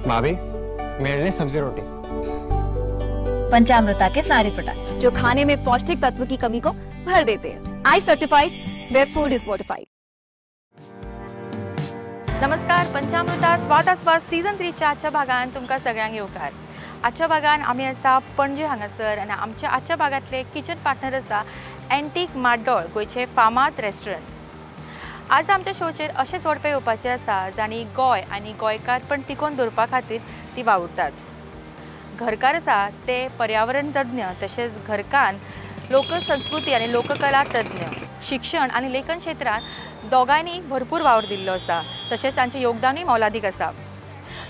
भाभी, मेरे लिए सब्जी रोटी। पंचामृता के सारे प्रोडक्ट्स जो खाने में पौष्टिक तत्व की कमी को भर देते हैं। I certified where food is fortified. नमस्कार, पंचामृता स्वादास्वाद सीजन 3च्या आजच्या भागान तुमकां सगळ्यांक येवकार। आजच्या भागान आमी आसा पणजे हांगासर आनी आमच्या आजच्या भागांतले किचन पार्टनर आसा एंटीक माड्डोळ, गोंयचे फामाद रेस्टॉरंट। आज आमच्या शोचेर अशें जोडपे येवपाचें आसा जांणी गोंय आनी गोंयकारपण टिकोवन दवरपा खातीर ती वावुरतात। घरकार आसा ते पर्यावरण तज्ञ, तशेंच घरकान लोकसंस्कृती आनी लोककला तज्ञ, शिक्षण आनी लेखन क्षेत्रांत दोगांयनी भरपूर वावर दिल्लो आसा, तशेंच तांचें योगदानूय मोलादीक आसा।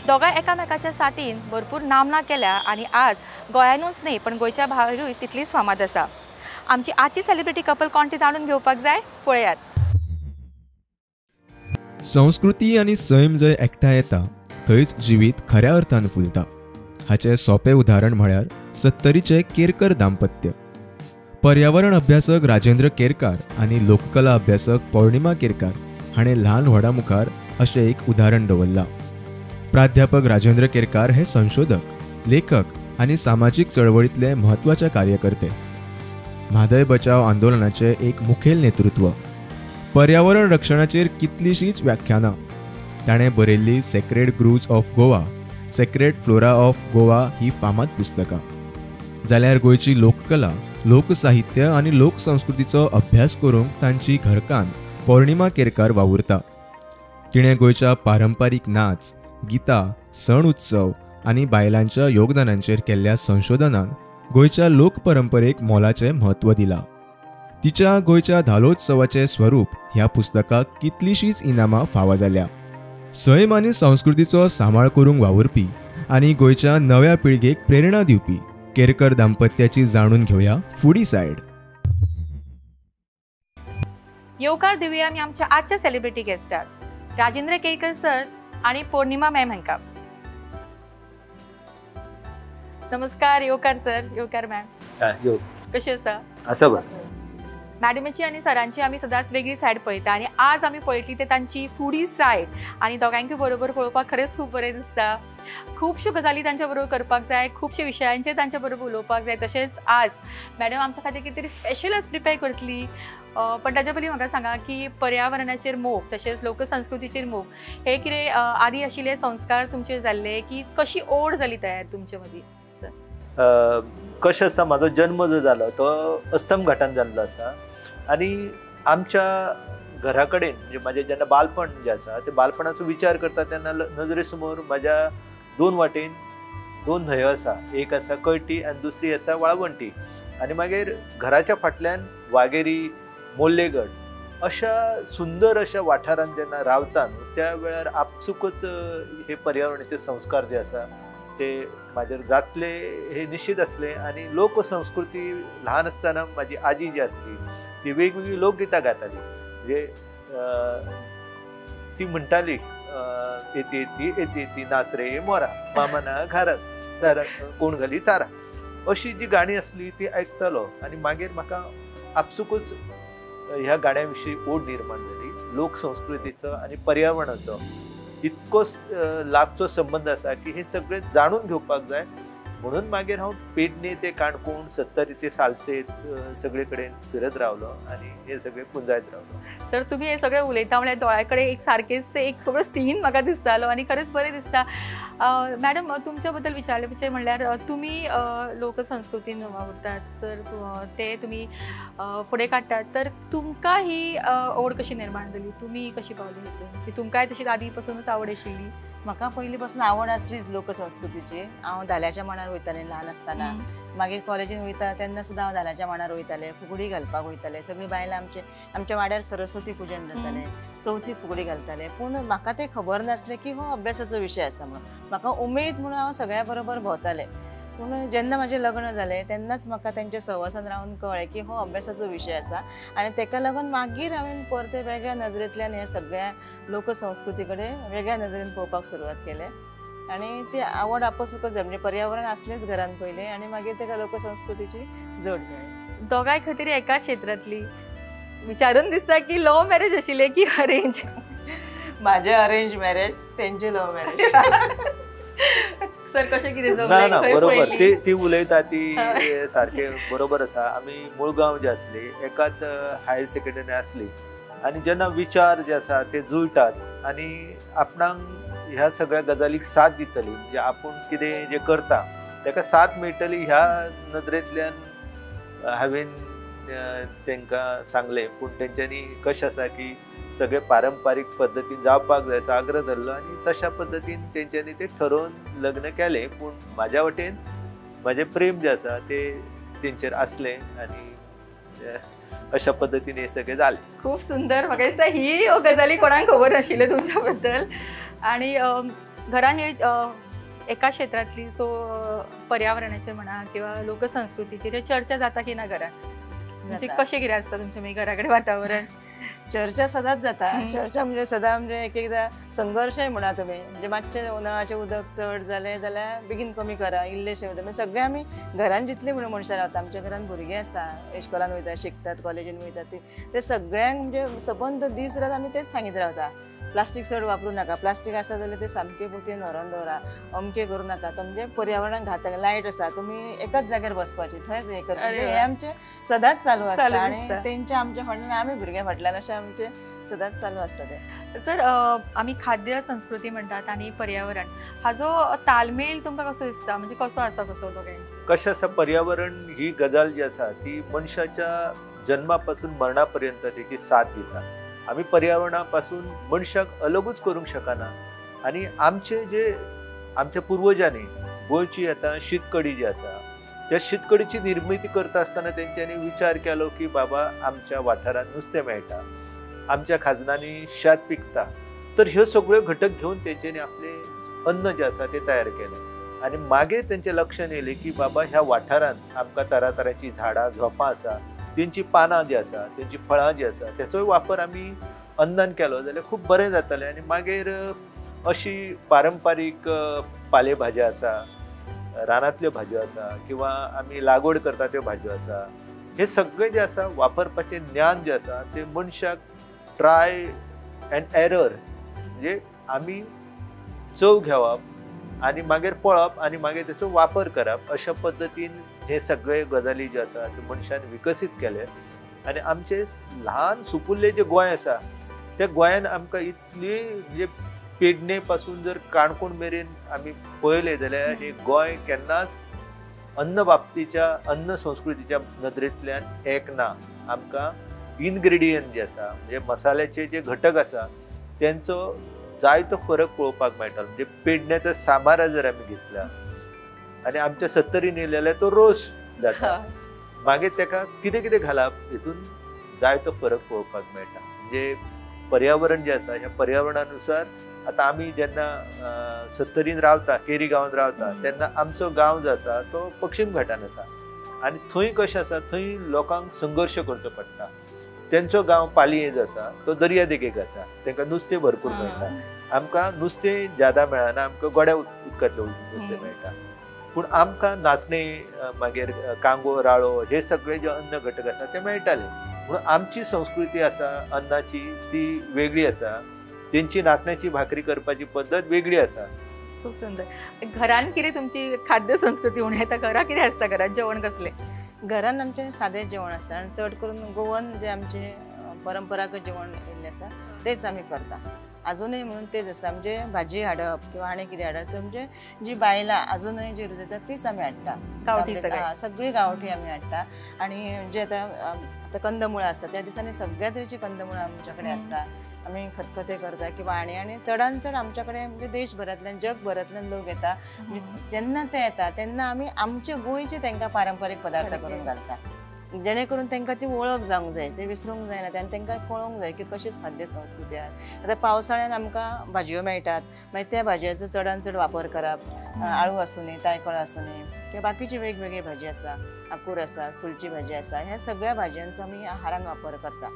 दोगांय एकामेकाच्या साथीन भरपूर नामना केल्या आनी आज गोंयानूच न्हय पण गोंयच्या भायरूय तितलीच फामाद आसा। आमची आजची सेलिब्रिटी कपल कोण ती जाणून घेवपाक जाय, पळयात। संस्कृती आनी सैम जंय एकठांय येता थंयच जिवीत खऱ्या अर्थान फुलता। हाचें सोंपें उदाहरण म्हळ्यार सत्तरीचें केरकर दाम्पत्य। पर्यावरण अभ्यासक राजेंद्र केरकार आनी लोककला अभ्यासक पौर्णिमा केरकार हाणें ल्हान व्हडा मुखार अशें एक उदाहरण दवरलां। प्राध्यापक राजेंद्र केरकार हे संशोधक, लेखक आनी सामाजीक चळवळींतले म्हत्वाचे कार्यकर्ते। म्हादय बचाव आंदोलनाचें एक मुखेल नेतृत्व। पर्यावरण रक्षणाचेर कितलीशींच व्याख्यानां। ताणें बरयल्ली sacred groves of Goa, sacred flora of Goa ही फामाद पुस्तकां। जाल्यार गोंयची लोककला, लोकसाहित्य आनी लोकसंस्कृतीचो अभ्यास करूंक तांची घरकान्न पौर्णिमा केरकार वावुरता। तिणें गोंयच्या पारंपारीक नाच, गितां, सण उत्सव आनी बायलांच्या योगदानांचेर केल्ल्या संशोधनान गोंयच्या लोकपरंपरेक मोलाचें म्हत्व दिलां। तिच्या गोंयच्या धालोत्सवाचें स्वरूप ह्या पुस्तकाक कितलीशींच इनामां फावो जाल्या। सैम आनी संस्कृतीचो सांबाळ करूंक वावुरपी आनी गोंयच्या नव्या पिळगेक प्रेरणा दिवपी केरकर दाम्पत्याची जाणून घेवया फुडी सायड। येवकार दिवया आमी आमच्या आजच्या सेलिब्रिटी गेस्टाक राजेंद्र केरकर सर आनी पौर्णिमा मॅम हांकां। नमस्कार, येवकार सर, येवकार मॅम। कशी आसा? आसा बस। मॅडमीची आनी सरांची आमी सदांच वेगळी सायड पळयता आनी आज आमी पळयतली ते तांची फुडी सायड आनी दोगांकूय बरोबर पळोवपाक खरेंच खूब बरें दिसता। खुबश्यो गजाली तांच्या बरोबर करपाक जाय, खुबशे विशयांचेर तांच्या बरोबर उलोवपाक जाय। तशेंच आज मॅडम आमच्या खातीर कितें तरी स्पेशलच प्रिपेर करतली, पण ताच्या पयलीं म्हाका सांगा की पर्यावरणाचेर मोग तशेंच लोकसंस्कृतीचेर मोग हे कितें आदी आशिल्ले संस्कार तुमचेर जाल्ले की कशी ओड जाली तयार तुमचे मदीं? सर, कशें आसा, म्हाजो जन्म जो जालो तो अस्तम घाटान जाल्लो आसा आनी आमच्या घरा कडेन म्हणजे म्हाजें जेन्ना बालपण जें आसा ते बालपणाचो विचार करता तेन्ना नजरे समोर म्हाज्या दोन वाटेन दोन न्हंयो आसा, एक आसा कळटी आनी दुसरी आसा वाळवंटी आनी मागीर घराच्या फाटल्यान वागेरी, मोल्लेगड अशा सुंदर अशा वाठारांत जेन्ना रावता न्हू त्या वेळार आपसुकूच हे पर्यावरणाचे संस्कार जे आसा ते म्हाजेर जातले हे निश्चित आसले। आनी लोकसंस्कृती ल्हान आसतना म्हाजी आजी जी आसली ती वेगवेगळी लोकगितां गाताली, म्हणजे ती म्हणटाली येती येती येती येती नाच रे मोरा, मामाना घारात चारा कोण घाली चारा, अशी जी गाणी आसली ती आयकतालो आनी मागीर म्हाका आपसुकूच ह्या गाण्या विशीं ओड निर्माण जाली। लोकसंस्कृतीचो आनी पर्यावरणाचो इतको लागचो संबंद आसा की हे सगळें जाणून घेवपाक जाय म्हणून मागीर हांव पेडणे ते काणकोण, सत्तरी ते सालसेत सगळे कडेन फिरत रावलो आनी हे सगळे पुंजायत रावलो। सर, तुमी हे सगळे उलयता म्हळ्यार दोळ्या कडेन एक सारकेच ते एक सगळो सीन म्हाका दिसतालो आनी खरेंच बरें दिसता। मॅडम, तुमच्या बद्दल विचारले म्हणल्यार तुमी लोकसंस्कृतीन वावुरतात सर, ते तुमी फुडें काडटात, तर तुमकां ही ओड कशी निर्माण जाली, तुमी कशी पावली हितून की तुमकांय तशी आदी पासूनच आवड आशिल्ली? म्हाका पयलीं पासून आवड आसलीच लोकसंस्कृतीची। हांव धाल्याच्या मांडार वयतालें ल्हान आसतना, मागीर कॉलेजीन वयता तेन्ना सुद्दां हांव धाल्याच्या मांडार वयतालें, फुगडी घालपाक वयतालें। सगळीं बायलां आमचे आमच्या वाड्यार सरस्वती पुजन जातालें, चवथी फुगडी घालतालें। पूण म्हाका तें खबर नासलें की हो अभ्यासाचो विशय आसा म्हणून। म्हाका उमेद म्हणून हांव सगळ्या बरोबर भोंवतालें। पूण जेन्ना म्हाजें लग्न जालें तेन्नाच म्हाका तेंच्या सहवासान रावन कळ्ळें की हो अभ्यासाचो विशय आसा आनी तेका लागून मागीर हांवें परतें वेगळ्या नजरेंतल्यान ह्या सगळ्या लोकसंस्कृती कडेन वेगळ्या नजरेन पळोवपाक सुरवात केलें आनी ती आवड आपसुकच जाली। म्हणजे पर्यावरण आसलेंच घरान पयलें आनी मागीर तेका लोकसंस्कृतीची जोड मेळ्ळी। दोगांय खातीर एकाच क्षेत्रांतली विचारून दिसता की लव्ह मॅरेज आशिल्लें की अरेंज? म्हाजें अरेंज मॅरेज, तेंचें लव्ह मॅरेज। सर कशें कितें ना ना बरोबर ती ती उलयता ती सारकें बरोबर आसा. आमी मुळगांव जे आसली एकाच हायर सेकंडरी आसली आनी जेन्ना विचार जे आसा ते जुळटात आनी आपणाक ह्या सगळ्या गजालीक साथ दितली, म्हणजे आपूण कितें जें करता ताका साथ मेळटली ह्या नदरेंतल्यान हांवें तांकां सांगलें. पूण तेंच्यांनी कशें आसा की सगळे पारंपारीक पद्दतीन जावपाक जाय असो आग्रह धरलो आनी तशा पद्दतीन तेंच्यांनी ते ठरोवन लग्न केलें. पूण म्हाज्या वटेन म्हाजें प्रेम जें आसा तें तेंचेर आसलें आनी अशा पद्दतीन हें सगळें जालें. खूब सुंदर. म्हाका दिसता ही गजाली कोणाक खबर नाशिल्ल्यो तुमच्या बद्दल. आनी घरान हे एका क्षेत्रांतली जो पर्यावरणाचेर म्हणा किंवा लोकसंस्कृतीचेर चर्चा जाता की ना घरान, म्हणजे कशें कितें आसता तुमच्या मागीर घरा कडेन वातावरण? चर्चा सदांच जाता. चर्चा म्हणजे सदां म्हणजे एक एकदां संघर्शय म्हणा तुमी, म्हणजे मातशें नळाचें उदक चड जालें जाल्यार बेगीन कमी करा, इल्लेशें उदक. म्हणजे सगळें आमी घरान जितले म्हणून मनशां रावता, आमच्या घरान भुरगीं आसा, इश्कोलान वयता, शिकतात, कॉलेजीन वयतात, ती ते सगळ्यांक म्हणजे सबंद दीस रात आमी तेच सांगीत रावता, प्लास्टीक चड वापरूं नाका, प्लास्टीक आसा जाल्यार तें सामकें पोतयेन व्हरोन दवरा, अमकें करूं नाका, तो म्हणजे पर्यावरणाक घातक. लायट आसा तुमी एकाच जाग्यार बसपाची, थंयच हें करप, हें आमचें सदांच चालू आसता आनी तेंच्या आमच्या फाटल्यान आमी भुरग्यां फाटल्यान अशें आमचें सदांच चालू आसता तें. सर आमी खाद्य संस्कृती म्हणटात आनी पर्यावरण हाजो तालमेल तुमकां कसो दिसता, म्हणजे कसो आसा कसो दोगांयचो? कशें आसा, पर्यावरण ही गजाल जी आसा ती मनशाच्या जन्मा पासून मरणा पर्यंत तेची साथ दिता. आमी पर्यावरणा पासून मनशाक अलगूच करूंक शकना आनी आमचे जे आमच्या पुर्वजांनी गोंयची आतां शीतकडी जी आसा त्या शीतकडीची निर्मिती करता आसतना तेंच्यांनी विचार केलो की बाबा आमच्या वाठारांत नुस्तें मेळटा, आमच्या खाजनांनी शेत पिकता, तर ह्यो सगळ्यो घटक घेवन तेंच्यांनी आपलें अन्न जें आसा तें तयार केलें. आनी मागीर तेंच्या लक्षांत येयलें की बाबा ह्या वाठारांत आमकां तरातरांचीं झाडां झोपां आसा, तेंची पानां जी आसा, तेंची फळां जी आसा तेचोय वापर आमी अन्नान केलो जाल्यार खूब बरें जातलें. आनी मागीर अशी पारंपारीक पाले भाज्यो आसा, रानांतल्यो भाजयो आसा किंवा आमी लागवड करता त्यो भाजयो आसा, हे सगळें जें आसा वापरपाचें ज्ञान जें आसा तें मनशाक ट्राय एंड एरर, म्हणजे आमी चव घेवप आनी मागीर पळप आनी मागीर तेचो वापर करप, अशा पद्दतीन हे सगळे गजाली ज्यो आसा त्यो मनशान विकसीत केले. आनी आमचे ल्हान सुपुल्ले जे गोंय आसा त्या गोंयान आमकां इतली म्हणजे पेडणे पासून जर काणकोण मेरेन आमी पळयलें जाल्यार हे गोंय केन्नाच अन्न बाबतीच्या अन्न संस्कृतीच्या नदरेंतल्यान एक ना. आमकां इनग्रेडियंट जे आसा म्हणजे मसाल्याचे जे घटक आसा तेंचो जायतो फरक पळोवपाक मेळटा. म्हणजे पेडण्याचा साबारा जर आमी घेतला आनी आमच्या सत्तरीन येयले जाल्यार तो रोस जाता, मागीर तेका कितें कितें घालप हितून जायतो फरक पळोवपाक मेळटा. म्हणजे पर्यावरण जें आसा ह्या पर्यावरणानुसार आतां आमी जेन्ना सत्तरीन रावता, केरी गांवांत रावता तेन्ना आमचो गांव जो आसा तो पश्चिम घाटान आसा आनी थंय कशें आसा थंय लोकांक संघर्श करचो पडटा. तेंचो गांव पालयें जो आसा तो दर्या देगेक आसा, तांकां नुस्तें भरपूर मेळटा, आमकां नुस्तें ज्यादा मेळना, आमकां गोड्या उदकांतलें नुस्तें मेळटा. पूण आमकां नाचणे मागीर कांगो राळो हे सगळे जे अन्न घटक आसा ते मेळटाले. म्हणून आमची संस्कृती आसा अन्नाची ती वेगळी आसा, तेंची नाचण्याची भाकरी करपाची पद्दत वेगळी आसा. खूब सुंदर. घरान कितें तुमची खाद्य संस्कृती म्हणून येता, घरा कितें आसता, घरात जेवण कसलें? घरान आमचें सादें जेवण आसता आनी चड करून गोवन जें आमचें परंपरागत जेवण येयल्लें आसा तेच आमी करता आजुनूय. म्हणून तेच आसा, म्हणजे भाजी हाडप किंवा आनी कितें हाडप, म्हणजे जी बायलां आजुनूय जी रुजयतात तीच आमी हाडटा, गांवठी सगळी गांवठी आमी हाडटा. आनी जे आतां आतां कंदमुळां आसता त्या दिसांनी सगळ्या तरेची कंदमुळां आमच्या कडेन आसता, आमी खतखते करता किंवा आनी आनी चडान चड आमच्या कडेन म्हणजे देशभरांतल्यान जगभरांतल्यान लोक येता. जेन्ना ते येता तेन्ना आमी आमचे गोंयचे तांकां पारंपारीक पदार्थ करून घालता, जेणे करून तांकां ती वळख जावंक जाय, ते विसरूंक जायना आनी तांकां कळोंक जाय की कशीच खाद्य संस्कृती आहा. आतां पावसाळ्यान आमकां भाजयो मेळटात, मागीर त्या भाजयांचो चडान चड वापर करप, आळू आसूं तायखळो आसूं किंवा बाकीची वेगवेगळी भाजी आसा, आकूर आसा, सुलची भाजी आसा, ह्या सगळ्या भाजयांचो आमी आहारान वापर करता.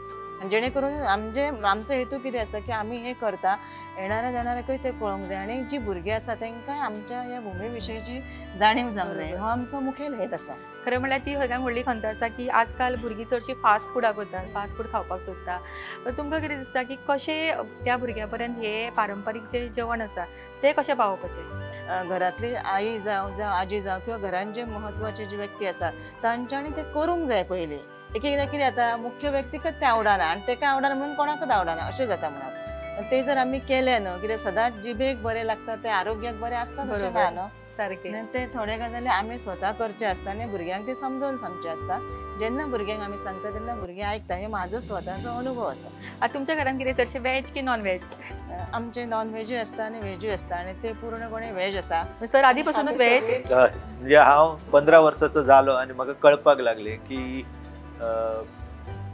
आनी जेणे करून आमचे आमचो हेतू कितें आसा की आमी हें करता येणाऱ्या जाणाऱ्याकूय तें कळोंक जाय आनी जी भुरगीं आसा तांकां आमच्या ह्या भुमी विशयची जाणीव जावंक जाय. हो आमचो मुखेल हेत आसा. खरें म्हणल्यार ती सगळ्यांत व्हडली खंत आसा की आजकाल भुरगीं चडशीं फास्ट फुडाक वतात, फास्ट फूड खावपाक सोदता. पण तुमकां कितें दिसता की कशें त्या भुरग्यां पर्यंत हे पारंपारीक जे जेवण आसा तें कशें पावोवपाचें? घरांतली आई जावं जावं आजी जावं किंवा घरांत जे म्हत्वाचे जे व्यक्ती आसा तांच्यांनी तें करूंक जाय पयलीं. एक एकदां कितें जाता मुख्य व्यक्तीकच तें आवडना आनी तेका आवडना म्हणून कोणाकच आवडना अशें जाता म्हणप. तें जर आमी केलें न्हू कित्याक सदांच जिबेक बरें लागता तें आरोग्याक बरें आसता तशें ना न्हू सारकें. ते थोडे गजाली आमी स्वता करचे आसता आनी भुरग्यांक ते समजून सांगचे आसता. जेन्ना भुरग्यांक आमी सांगता तेन्ना भुरगीं आयकता. हे म्हाजो स्वताचो अनुभव आसा. आतां तुमच्या घरांत कितें चडशें वेज की नॉन वेज? आमचे नॉन वेजूय आसता आनी वेजूय आसता आनी ते पूर्णपणे वेज आसा. सर आदी पासूनच वेज? म्हणजे हांव 15 वर्साचो जालो आनी म्हाका कळपाक लागलें की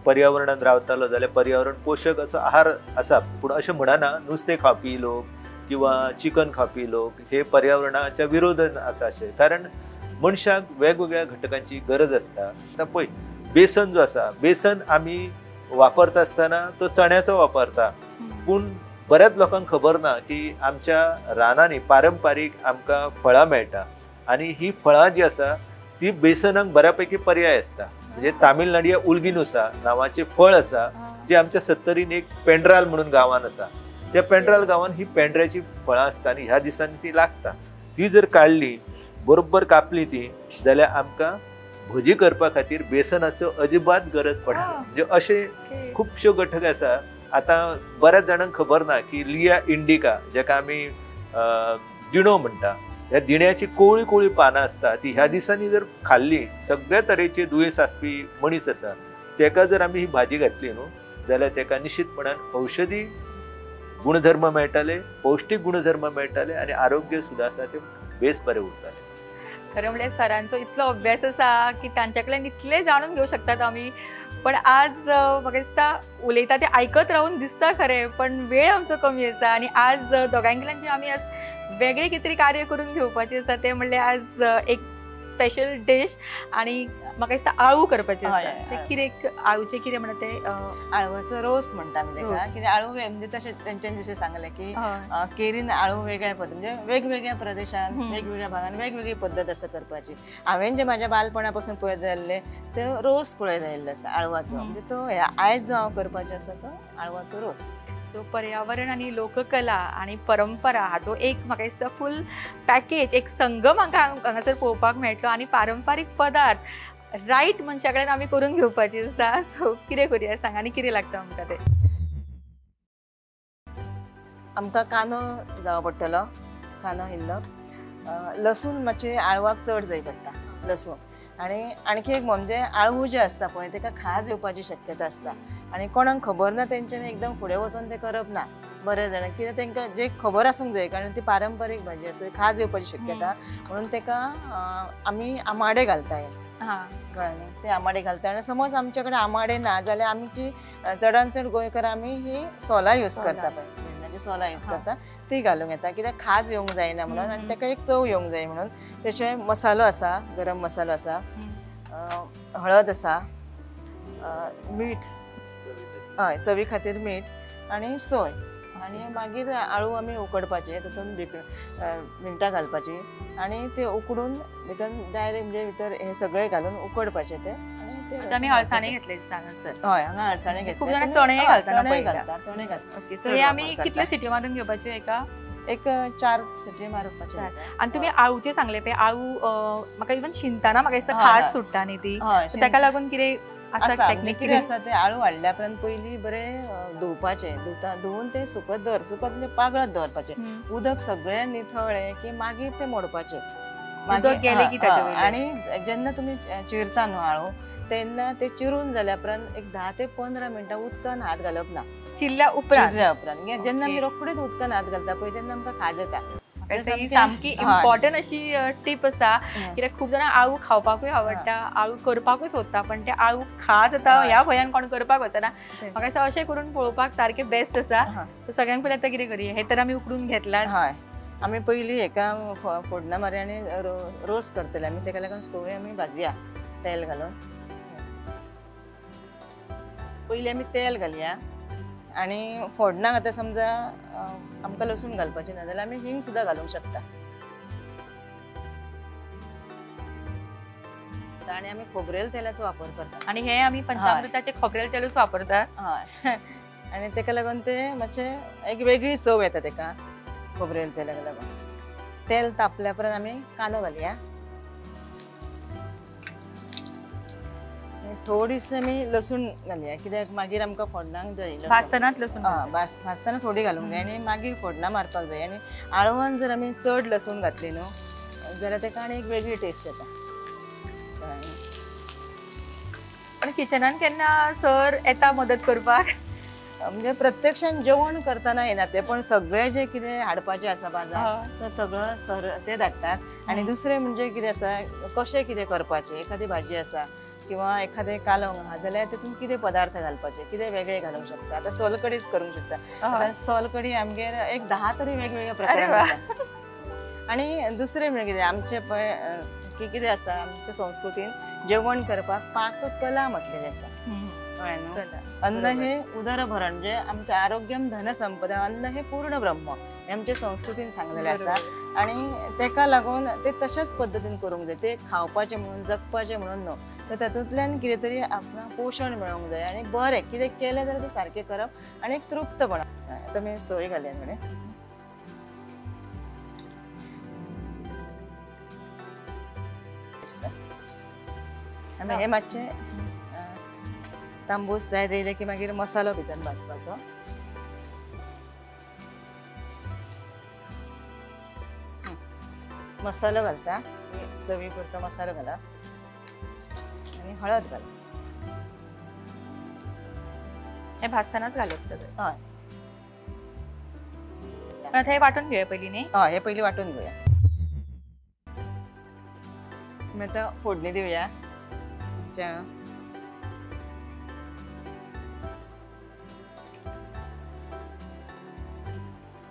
पर्यावरणांत रावतालो जाल्यार पर्यावरण पोशक असो आहार आसा. पूण अशें म्हणना नुस्तें खावपी लोक किंवा चिकन खावपी लोक हे पर्यावरणाच्या विरोधान आसा अशें, कारण मनशाक वेगवेगळ्या घटकांची गरज आसता. आतां पळय बेसन जो आसा, बेसन आमी वापरता आसतना तो चण्याचो वापरता, पूण बऱ्याच लोकांक खबर ना की आमच्या रानांनी पारंपारीक आमकां फळां मेळटा आनी ही फळां जी आसा ती बेसनाक बऱ्यापैकी पर्याय आसता. म्हणजे तामिळनाडू उल्गिनुसा नांवाचें फळ आसा जें आमच्या सत्तरीन एक पेंड्राल म्हणून गांवान आसा, त्या पेंड्राल गांवान ही पेंड्र्याची फळां आसता आनी ह्या दिसांनी ती लागता. ती जर काडली बरोबर कापली ती जाल्यार आमकां भजी करपा खातीर बेसनाचो अजिबात गरज पडना. म्हणजे अशे खुबश्यो घटक आसा. आतां बऱ्याच जाणांक खबर ना की लिया इंडिका जेका आमी दिणो म्हणटा, ह्या दिण्याची कोवळी कोवळी पानां आसता ती ह्या दिसांनी जर खाल्ली सगळ्या तरेचे दुयेंस आसपी मनीस आसा तेका जर आमी ही भाजी घातली न्हू जाल्यार तेका निश्चितपणान औषधी गुणधर्म मेळटाले, पौष्टीक गुणधर्म मेळटाले आनी आरोग्य सुद्दां आसा तें बेस बरें उरतालें. खरें म्हणल्यार सरांचो इतलो अभ्यास आसा की तांच्या कडल्यान इतलें जाणून घेवं शकतात आमी. पण आज म्हाका दिसता उलयता तें आयकत रावून दिसता खरें, पण वेळ आमचो कमी आसा आनी आज दोगांय कडल्यान जें आमी आज वेगळें कितें तरी कार्य करून घेवपाचें आसा तें म्हणल्यार आज एक स्पेशल डीश आनी म्हाका दिसता आळू करपाचें आसा. तें कितें आळूचें कितें म्हणटा तें? आळवाचो रोस म्हणटा आमी तेका. कित्याक आळू म्हणजे तशें तेंच्यांनी जशें सांगलें की केरीन आळू वेगळ्या पद्दत म्हणजे वेगवेगळ्या प्रदेशान वेगवेगळ्या भागान वेगवेगळी पद्दत आसा करपाची. हांवें जें म्हाज्या बालपणा पासून पळयत जाल्लें ते रोस पळयत आयिल्लो आसा आळवाचो. म्हणजे तो आयज जो हांव करपाचो आसा तो आळवाचो रोस. सो पर्यावरण आनी लोककला आनी परंपरा हाचो एक म्हाका दिसता फूल पॅकेज, एक संगम हांकां हांगासर पळोवपाक मेळटलो आनी पारंपारीक पदार्थ रायट मनशा कडेन आमी करून घेवपाची आसा. सो कितें करुया सांग आनी कितें लागता आमकां तें? आमकां कांदो जावो पडटलो, कांदो इल्लो, लसूण मातशें आळवाक चड जाय पडटा लसूण. आनी आणखी एक म्हणजे आळू जें आसता पळय तेका खाज येवपाची शक्यता आसता आनी कोणाक खबर ना तेंच्यांनी एकदम फुडें वचून तें करप ना बरें जाणां कित्याक तेंकां जें खबर आसूंक जाय कारण ती पारंपारीक भाजी आसा खाज येवपाची शक्यता म्हणून तेका आमी आमाडे घालता. कळ्ळें न्ही? ते आमाडे घालता आनी समज आमचे कडेन आमाडे ना जाल्यार आमची चडान चड गोंयकार आमी ही सोलां यूज करता पळय, भिंडाची सोलां यूज करता ती घालूंक येता कित्याक खाज येवंक जायना म्हणून आनी तेका एक चव येवंक जाय म्हणून. ते शिवाय मसालो आसा, गरम मसालो आसा, हळद आसा, मीठ, हय चवी खातीर मीठ आनी सोय. आनी मागीर आळू आमी उकडपाचे, तातूंत मिणटां घालपाची आनी ते उकडून भितर डायरेक्ट म्हणजे भितर हे सगळे घालून उकडपाचे ते. आनी आमी हळसाणे घेतले दिसता हांगासर. हय हांगा हळसाणे घेतले. खूब जाणां चणे घालता, चणे घालता, चणे घालता. ओके, सो हे आमी कितले सिटी मारून घेवपाच्यो एका? एक 4 सिटी मारपाच्यो. आनी तुमी आळूचे सांगले पळय, आळू म्हाका इवन शिनतना म्हाका दिसता खाज सुट्टा न्ही ती, ताका लागून कितें आसा कितें आसा ते आळू हाडल्या उपरांत पयलीं बरें धुवपाचें, धुवून तें सुकत दवर, सुकत म्हणजे पागळत दवरपाचें, उदक सगळें निथळ्ळें की मागीर तें मोडपाचें. आनी जेन्ना तुमी चिरता न्हू आळू तेन्ना ते चिरून जाल्या उपरांत एक 10 ते 15 मिनटां उदकान हात घालप ना, चिरल्या उपरांत. चिरल्या उपरांत जेन्ना आमी रोखडेच उदकान हात घालता पळय तेन्ना आमकां खाज येता. सामकी इम्पॉर्टंट अशी टीप आसा कित्याक खूब जाणां आळू खावपाकूय आवडटा, आळू करपाकूय सोदता, पण ते आळू खाज जाता ह्या भंयान कोण करपाक वचना. म्हाका दिसता अशें करून पळोवपाक सारकें बेस्ट आसा. सगळ्यांक पयलीं आतां कितें करुया, हे तर आमी उकडून घेतला. हय आमी पयलीं हेका फोडणा मारी आनी रोस करतले आमी, तेका लागून सोय आमी भाजया तेल घालून. पयलीं आमी तेल घालया आनी फोडणाक आतां समजा आमकां लसूण घालपाचें ना जाल्यार आमी हिंग सुद्दां घालूंक शकता. आनी आमी खोबरेल तेलाचो वापर करता आनी हे आमी पंचामृताचे खोबरेल तेलूच वापरतात. हय, आनी तेका लागून ते मातशें एक वेगळी चव येता तेका खोबरेल तेलाक लागून. तेल तापल्या उपरांत आमी कांदो घालया, थोडीशी आमी लसूण घालया कित्याक मागीर आमकां फोडणाक जाय. भाजतनाच लसूण भाजतना थोडी घालूंक जाय आनी मागीर फोडणां मारपाक जाय. आनी आळवान जर आमी चड लसूण घातली न्हू जाल्यार तेका आनी एक वेगळी टेस्ट येता. पण किचनान केन्ना सर येता मदत करपाक? म्हणजे प्रत्यक्षान जेवण करतना येना ते, पण सगळें जें कितें हाडपाचें आसा बाजार तें सगळं सर ते धाडटात. आनी दुसरें म्हणजे कितें आसा कशें कितें करपाचें, एखादी भाजी आसा किंवा एखादें कालवण आहा जाल्यार तितून कितें पदार्थ घालपाचे, कितें वेगळें घालूंक शकता. आतां सोलकडीच करूंक शकता. आतां सोलकडी आमगेर एक 10 तरी वेगवेगळे प्रकार जाता. आनी दुसरें म्हणजे कितें आमचें पळय की कितें आसा आमच्या संस्कृतीन जेवण करपाक पाककला म्हटलेली आसा. कळ्ळें न्हू? अन्न हे उदरभरण म्हणजे आमचें आरोग्यम धन संपदा, अन्न हे पूर्ण ब्रह्म हें आमच्या संस्कृतीन सांगलेलें आसा. आनी तेका लागून ते तशाच पद्दतीन करूंक जाय. ते खावपाचें म्हणून जगपाचें म्हणून न्हू, तर तातूंतल्यान कितें तरी आपणाक पोशण मेळोंक जाय आनी बरें कितें केलें जाल्यार तें सारकें करप आनी एक तृप्तपणा. आतां आमी सोय घालया थोडें. आमी हें मातशें तांबूस जाय जायले की मागीर मसालो भितर भाजपाचो. मसालो घालता, चवी पुरतो मसालो घाला आनी हळद घाला. हें भाजतनाच घालप सगळें? हय. आतां हें वांटून घेवया पयलीं न्ही? हय, हें पयलीं वांटून घेवया. आमी आतां फोडणी दिवया.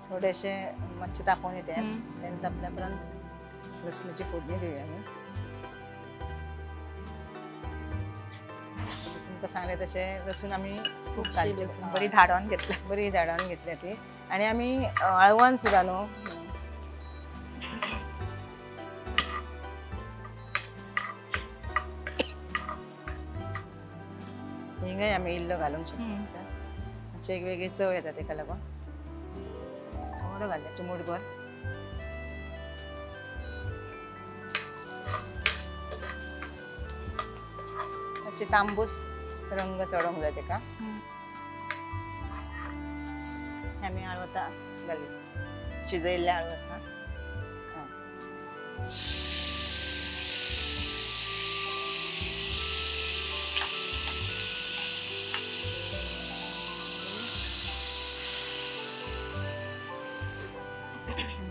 थोडेशें मातशें तापोवन येता तेन्ना तापल्या उपरांत लसणाची फोडणी दिवया आमी. तुमकां सांगलें तशें लसूण आमी खूब घालचें, बरी धाडोवन घेतल्या, बरी धाडोवन घेतल्या ती. आनी आमी आळवान सुद्दां न्हू हिंगय आमी इल्लो घालूंक शकता. मातशें एक वेगळी चव येता तेका लागून. थोडो घालया चिमूटभर. मातशें तांबूस रंग चडोवंक जाय तेका. आमी आळू आतां घालया, शिजयल्लें आळू आसा.